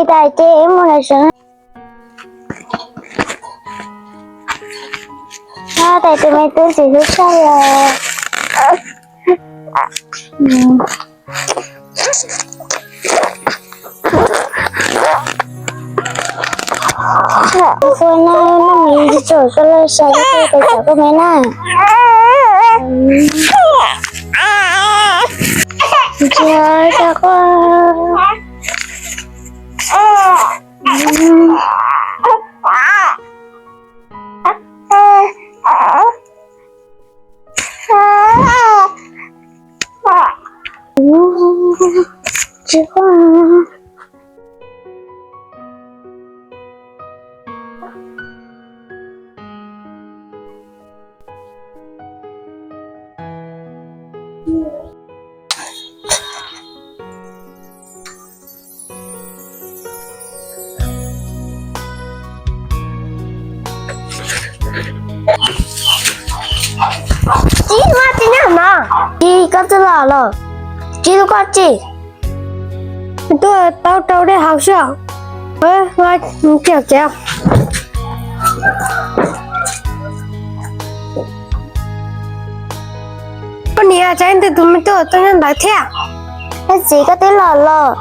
Tais ces ib mus lawm seev. Tais tus me tub ntxim hlub tshaj li. Ua no no mis tsis tsum koj laj sai koj tais cov koj me na. Ntsia tsa koj. Tsis koj. Tsis, tsis nyob no. Tsis, koj twb los los. Tsis, koj tsis. Tuaj tau rau dej haus xwb. Tsev. Koj niam, tsam ntawd tus me tub tuaj nyob ntawd thiab. Koj txiv, koj twb los los.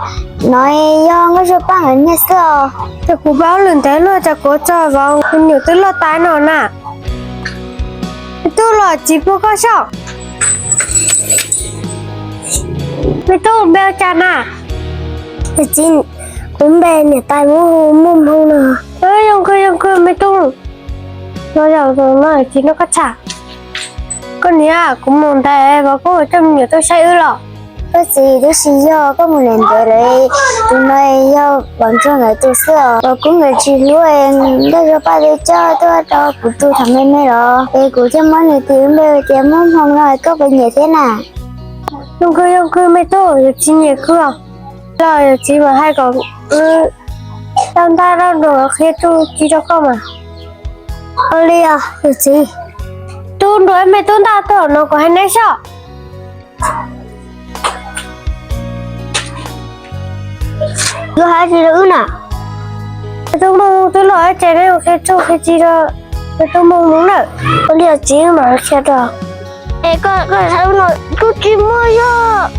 No yog Nkauj Zuag Paj nkawd niag xwb os. Ces kuv paub lwm ntev luaj, tsam kuv txog vauv kuv niam twb loj tas no na. Me tub, los txiv puag koj soj. Me tub, npe ua cas na? Txiv, kuv npe niam tais muab hu Muaj Hmoo no. Yoo Khwj, Yoo Khwj, me tub. Los zaum no txiv nrog koj tham. Koj niam, kuv mus ntawd vauv koj coj me nyuam tuaj saib wb los? Koj txiv, twb tsis yog koj mus ntev ntev lawm, tus no yog vauv ntsuag nkawd tus xwb os. Vauv kub nkawd tsis hlub, Nkauj Zuag Paj twb coj tuaj rau kuv tus tham me me los es kuv thiaj muab nws tis lub npe tias Muaj Hmoo no, koj puas nyiam thiab na? Yoo Khwj, Yoo Khwj, me tub, yawm txiv nyiam kawg. Los yawm txiv mas hais kom wb tau ntaj rau nruas qhia txuj ci rau koj mas. Ua li os yawm txiv. Tub nruas me tub ntaj tuaj no kom hais neb soj. Yuav hais tsis rau wb na. Tub Muaj Hmoo twb los ib tsev, neb mus qhia txuj qhia ci rau tub Muaj Hmoo na. Ua li os txiv, mam qhia rau. Es koj, koj hais no kuj tsis muaj zog.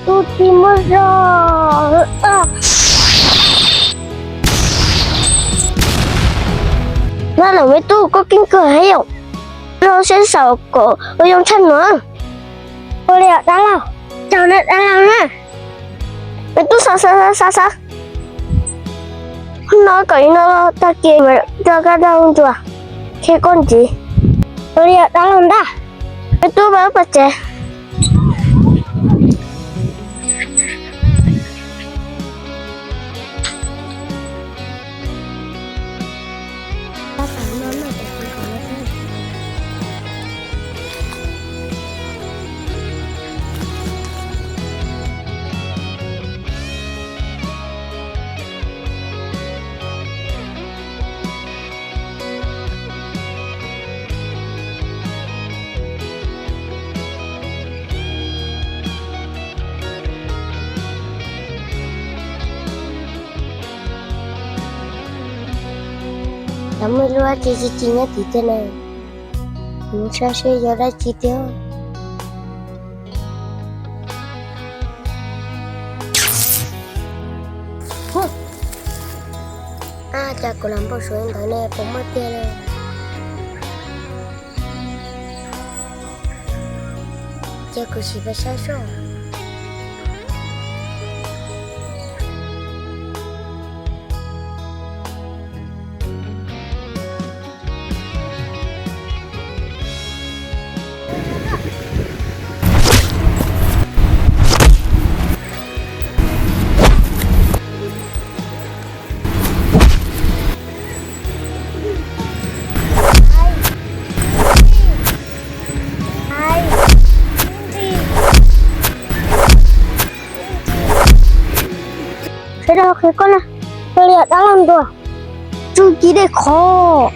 Kuj tsis muaj zog. Nab, lawm me tub, koj keeb kwm heev yom. Los saib saum kom ua zoo tshaj no. Ua li os dab laug. Tsaug nawb dab laug na. Me tub, xav xav xav xav. Hnub no kom li no los, tag kis mam rov qab nrog nruas qhia koj ntxiv. Ua li os dab laug ntag. Me tub, pab pam tsev. Cov muaj lub dab tsi tsis nyob tim tiag na. Kuv saib seb yog dab tsi tiag. Ab, cas kuv los npau suav li ntawd ne, puas muaj tiag ne? Ces kuv sim pab saib soj. Sawv daws qhia koj na, koj li dab laug ntuas, tsuj ci dej qhov.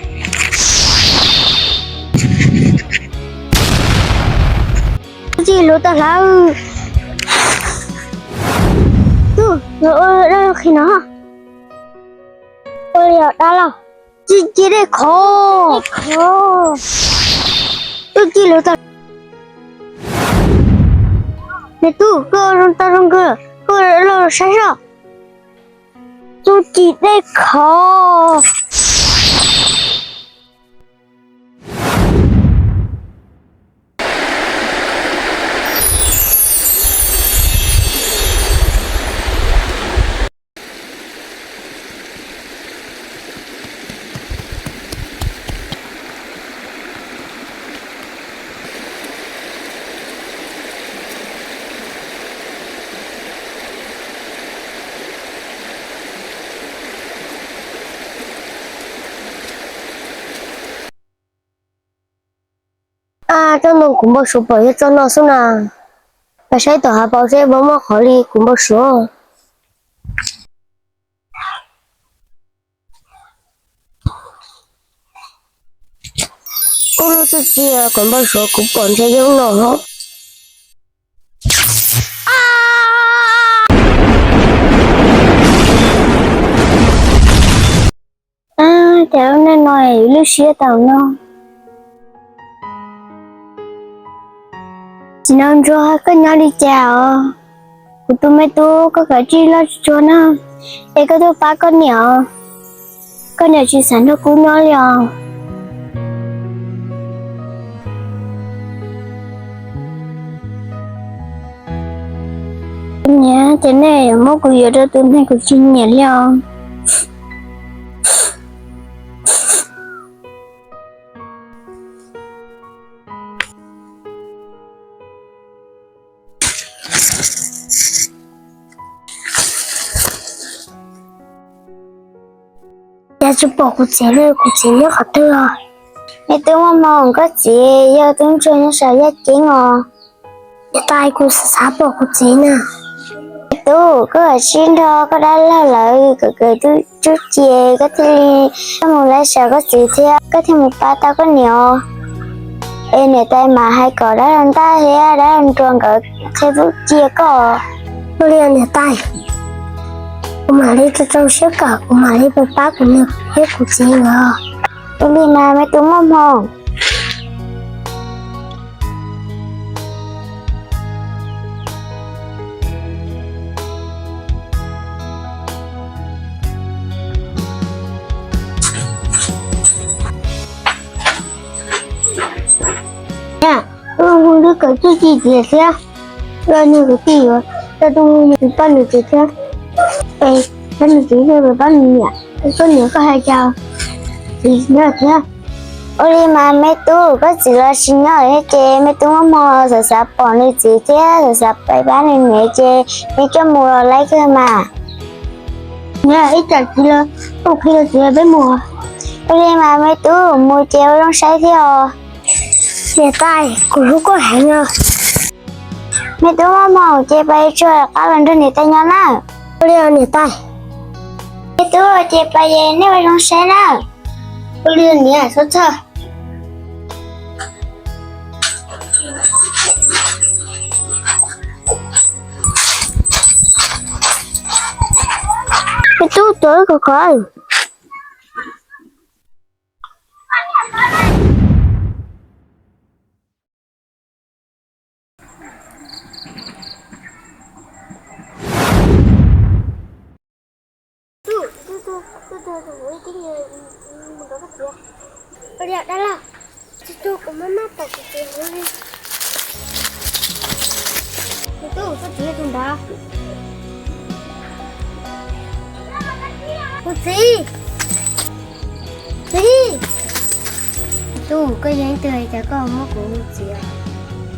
Txuj ci luav tau hlawv. Tub, luag ua dab laug qhia no. Ua li os dab laug. Txuj ci dej khov. Txuj ci luav tau. Me tub, koj ua zoo tau zoo kawg, koj ua dab laug saib soj. Txuj ci dej khov. Ab, txoj ntoo kuv npau suav pom yog txoj no xwb na. Peb saib tom hav paus seb puas muaj qhov li kuv npau suav. Ub, lub txuj ci kuv npau suav kuv pom ntshe yog no hov. Ab, cas lub neej no yuav lub siab tau no. Txiv nraug ntsuag, koj nyob li cas os? Kuv tus me tub, koj kav tsij loj tsuag na, es koj tuaj pab koj niam os. Koj niam tsis xav nrog kuv nyob li os. Niam, ces nej yuav muab kuv yuav rau tus neeg kuv tsis nyiam li os. Cas tsis pom kuv txiv li, kuv txiv nyob qhov twg os? Me tub Muaj Hmoo, koj txiv yog tub ntsuag nyob saum yaj ceeb os. Niam tais, kuv xav xav pom kuv txiv na. Me tub, koj kav tsij nrog koj dab laug lawv kawm kawm tub tsuj ci, koj thiaj li coj mus lawv saum koj txiv thiab koj thiaj mus pab tau koj niam os. Es niam tais mas hais kom dab laug ntaj thiab dab laug nruas nkawd qhia tub ci koj. Ua li niam tais, kuv mam li rau rau siab kom kuv mam li pab kuv niam thiab kuv txiv nkawd. Ua li mas me tub Muaj Hmoo. Niam, wb hu lub kawm tsuj ci tias thiab, wb niag kwv tij yuav tau tuaj mus pab nws txiv thiab, es pab nws txiv thiab pab nws niam, koj niam koj hais cas txiv nyob thiab. Ua li mas me tub, koj txiv los tsis nyob thiab ces me tub Muaj Hmoo xav xav pom nws txiv thiab xav xav pab nws niam ces nws coj mus los laib kawg mas. Niam, ib tsam txiv los, koj qhia txiv peb mus. Ua li mas me tub, mus ces ua zoo saib thiab os. Niam tais, kuv hlub koj heev os. Me tub Muaj Hmoo, ces pab tsuag qab los nrog niam tais nyob na. Ua li niam tais. Me tub, ces pab es nej ua zoo saib na. Ua li niam, txhob txhawj. Me tub, tuav wb khov khov. Ua li dab laug, tsis tug kuv maj maj pom kuv txiv li. Me tub, koj txiv tus nrad. Kuv txiv. Txiv. Tub, koj yog leej twg cas koj muab kuv hu txiv?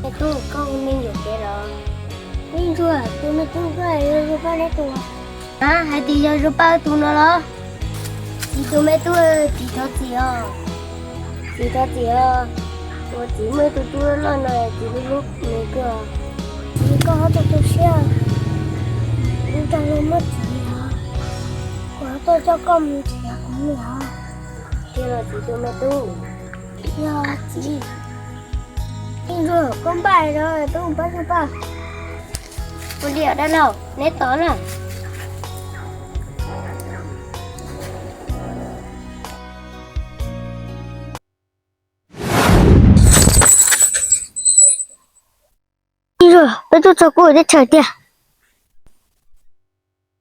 Me tub, koj hu me nyuam kev los? Me ntsuag, tus me tub koj hais yog Zuag Paj neb tus? A, hais tias yog Zuag Paj tus no los? Txiv tus me tub, txiv thov txim os. Txiv thov txim os. Uas txiv muaj ib tug tub loj no txiv hlub hlub nws kawg. Txiv, koj txhob tu siab, wb tau luag muaj txiv os. Kuv tuaj coj koj mus nrhiav kuv niam os. Tiag los txiv tus me tub? Yog txiv. Ntsuag, koj npaj los tub pab xyoob pab. Ua li os dab laug, neb tos na. Ntsuag, peb tuaj txog kuv teb chaws tiag.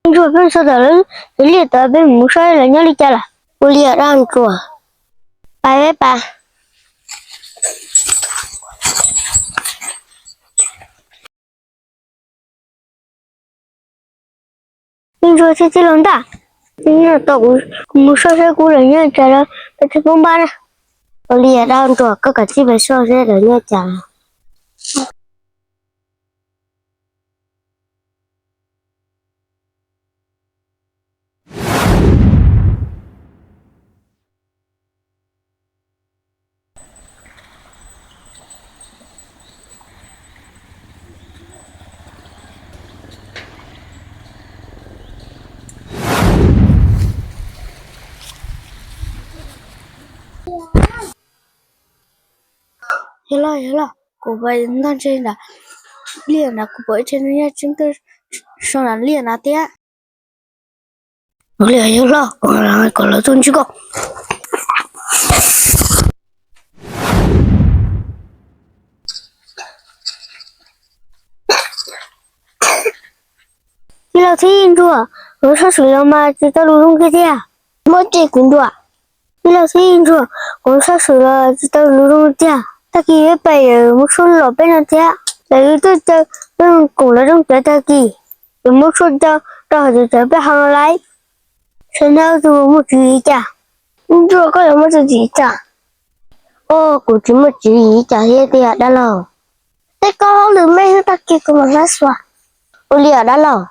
Ntsuag, peb txog tom lawv liaj tod, peb mus saib lawv nyob li cas lawm. Ua li os dab ntsuag. Pab peb pab. Ntsuag, txij txij los ntag. Nyob tau kuv mus saib saib kuv lawv nyob li cas lawm, peb thiaj pab npaj na. Ua li os dab ntsuag, koj kav tsij pab saib saib lawv nyob li cas. Yog loj, yog loj, kuv pais ntog ntseg nram liaj nrad, kuv pom ib tsev neeg nyob tseeb twg so nram liaj nrad thiab. Ua li yog loj, kom lawv tuaj ntsib koj. Tij laug Txhiv Ntsuag, kuv sab xwm los mas tsis tau lus zoo kiag tiag. Muab tseg kuv nruam. Tij laug Txhiv Ntsuag, kuv sab xwm los tsis tau lus zoo tiag. Tag kis peb pais yuav muab tshuaj los peb noj thiab. Lawv twb caw peb mus koom lawv rooj cawv tag kis, yuav muab tshuaj coj rau hauv cawv peb ho los lawm. Sawv daws tus muaj tswv yim cas? Ntsuag, koj yuav muaj tswv yim cas? Os, kuv tsis muaj tswv yim cas thiab tiag dab laug. Tej koj hauj lwm me xwb, tag kis kuv mam hlab xyuas. Ua li os dab laug.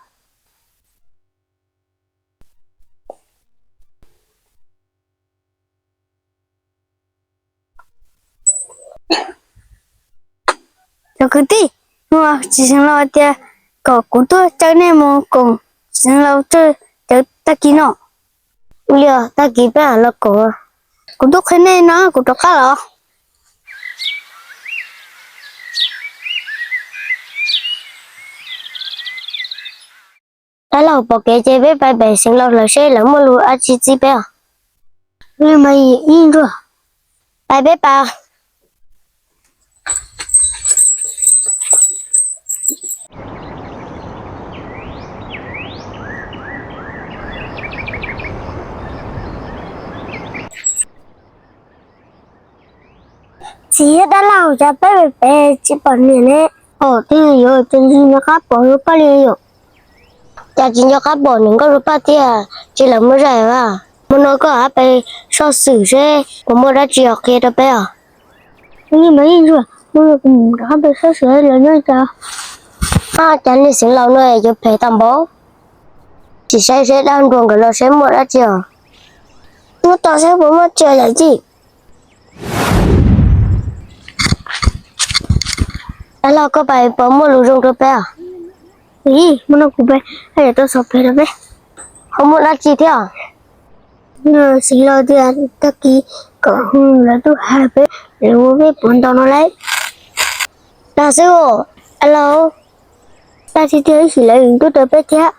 Cov kwv tij, hnub no txiv xeev laus tias kom kuv tuaj caw nej mus koom txiv xeev laus rooj cawv tag kis no. Ua li os, tag kis peb mam los koom. Kuv twb qhia nej no, kuv rov qab los. Dab laug, pom kev ces peb pais pem xeev laus lawv seb lawv muaj lus dab tsi txib peb os. Li mas ib ntsuag, pais peb pais. Txiv thiab dab laug, cas peb pem tsis pom niam ne? Os, twb yuav tsis nco qab pom Hluas Paj li yom. Cas tsis nco qab pom niam nkauj Hluas Paj thiab, tsis lawv muaj zaj a? Hmo no koj hab peb soj xwm seb puas muaj dab tsi os, qhia rau peb os. Ua li mas ib ntsuag, hnub no kuv rov qab peb soj xwm lawv nyob li cas. Ab, cas nej xeev laus no yuav phem tag npaum. Tsis saib seb dab ntsuag nkawd los seb muaj dab tsi os. Mus tos seb puas muaj tsi os yawm yij. Dab laug, koj pais puas muaj lus zoo rau peb os? Ib, hmo no kuv pais haj yam tau xov phem rau peb. Ho muaj dab tsi thiab os? Xeev laus tias tag kis kom hu lawv tuaj hais peb, lawv ua peb puas ntaus no lauj. Dag xwb os. Dab laug, dag tiag tiag ib sim lawv tuaj raws peb thiab.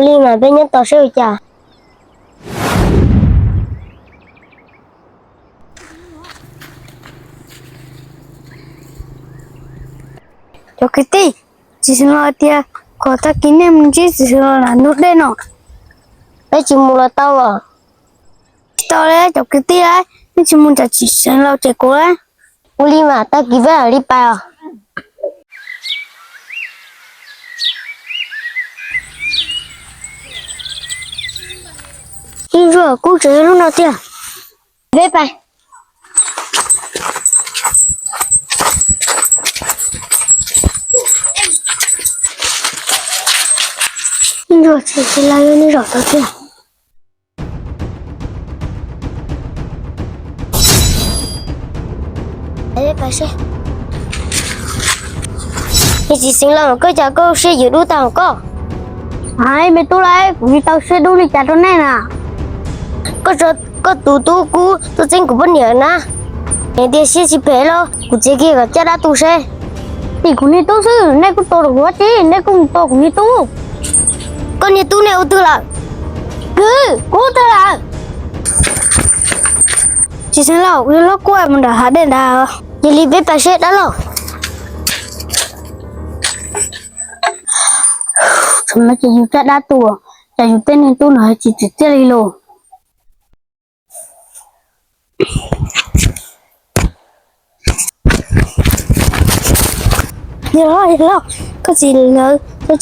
Li mas peb nyob tos seb ua cas. Cov kwv tij, txiv xeev laus tias kom tag kis nej mus ntsib txiv xeev laus nram ntug dej no. Peb tsis mus los tau los? Tsis tau li cov kwv tij, nej tsis mus ntsib txiv xeev laus ces kuv. Ua li mas tag kis peb mam li pais os. Ib ntsuag, kuj tseem yog lub no tiag. Peb pais. Ib ntsuag, txiv xeev laus yog nej zaum tau tiag. Peb pais seb. Txiv xeev laus, koj cas koj siab ywm dub tag koj? Hais me tub lauj, kuv tsis tau siab dub li cas rau nej na. Koj tus tub kub tuaj txeeb kuv poj niam na. Neb tias siab tsis phem los kuv txiav kiag kom caj dab tu seb. Tim kuv niag tub xwb, nej kuj tua rau kuv dab tsi, nej kuj mus tua kuv niag tub. Koj niag tub nej ua twg lawm? Kwv, kuv ua twg lawm? Tsis xeev lauj, yog hlob kuj mus nram hav dej ntag. Cia li peb pais seb dab laug. Thaum no ces yus caj dab tu, cas yus tej niag tub no tsis tsim txiaj li los. Yog los, yog los, koj txiv lawv cov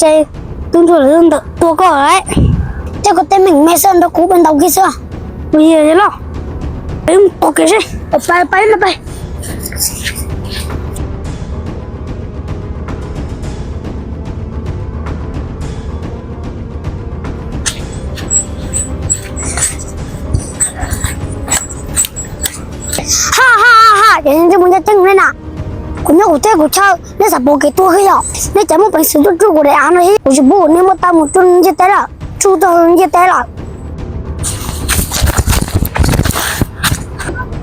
tub ntsuag lawv ntawm tua koj lawm. Coj koj tej me me xwb nrog kuv pais ntaus kiag xwb. Yog los, peb mus tua kiag seb. Pais, pais no pais. Ha ha ha, cov niag ntsej muag ncaj ncees nej na, kuv nyob kuv teb kuv chaw nej xav pom kev tuag xwb yom? Nej cas muaj peev xwm tuaj tsuj kuv daim av no thiab? Kuv tsis pub nej muaj taw mus tsuj ntiaj teb lawm, tsuj txog ntiaj teb lawm.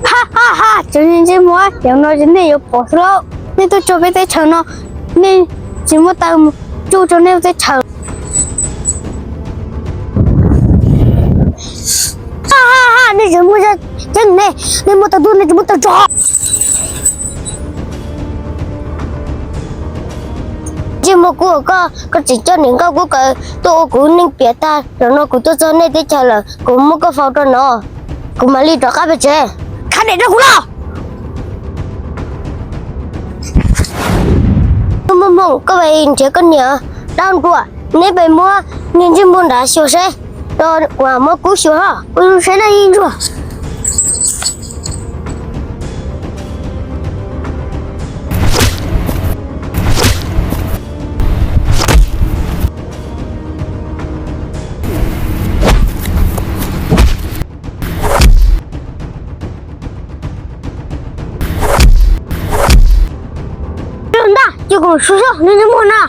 Ha ha ha, cov niag ntsej muag, cov no ces nej yuav pom xwb lauj. Nej tuaj tsuj peb teb chaws no, nej tsis muaj taw mus tsuj tsuj nej teb chaws. Ha ha ha, nej tsis muaj ceeb ne, nej muaj taw tuaj nej tsis muaj taw tso. Ntsej muag kub koj, koj tseem coj niam nkauj kub kaws tuaj ua kuv neej piam tag. Zaum no kuv tuaj txog nej teb chaws lawm, kuv muab koj faus rau no, kuv mam li rov qab pem tsev. Khab niam rau kuv los. Muaj muaj, koj pais nrhiav koj niam dab nruam, neb pais muab niag ntsej muag nrad xyuas seb, rau kuv muab kub xyuas ho. Kuv xyuas seb na ntsuag. Ntag, ces kuv mus xyuas xyuas nws ntsej muag na.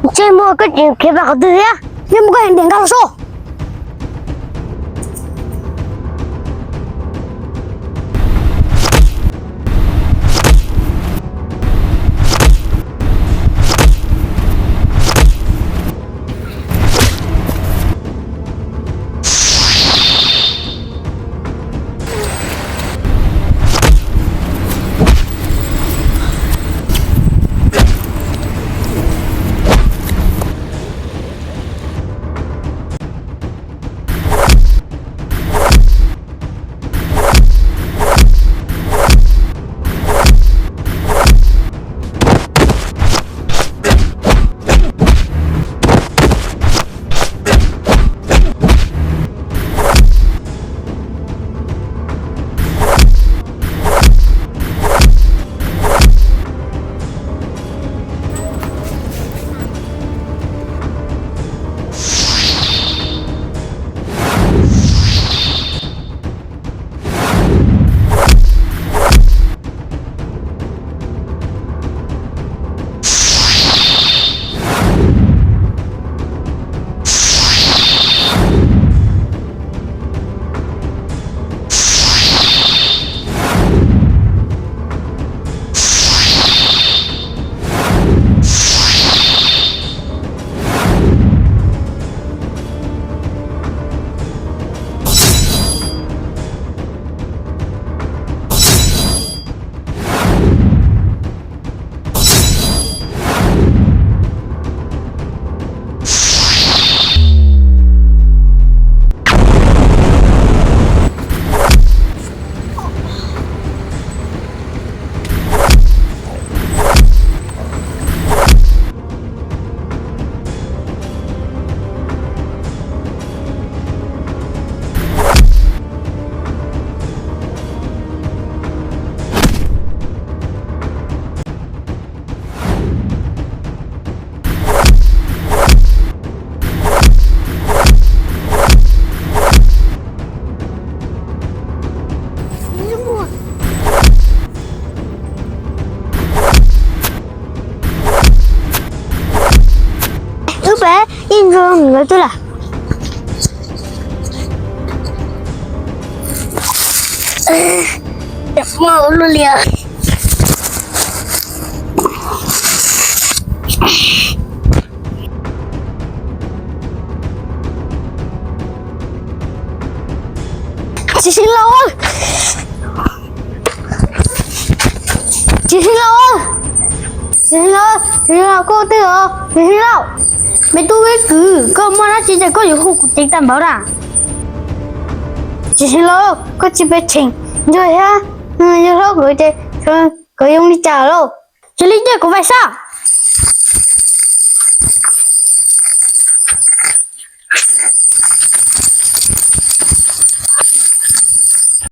Ntsej muag, koj tseem khiav pais qhov twg thiab? Ntsej muag, koj niam nkag los soj. Twb lam, cam maj ua luaj li. Tsis sib laus, tsis sib laus, tsis sib laus, tsis sib laus, koj twg os, tsis sib laus. Me tub Vib Kwm, koj muaj dab tsi ces koj yuav hu kuv ceev tag npaum na. Tsis sib laus, koj tsis pes tsheej ntsuag thiab yawg hlob nkawd ces nkawd zoo li cas lauj? Cia li cia kuv vais sab.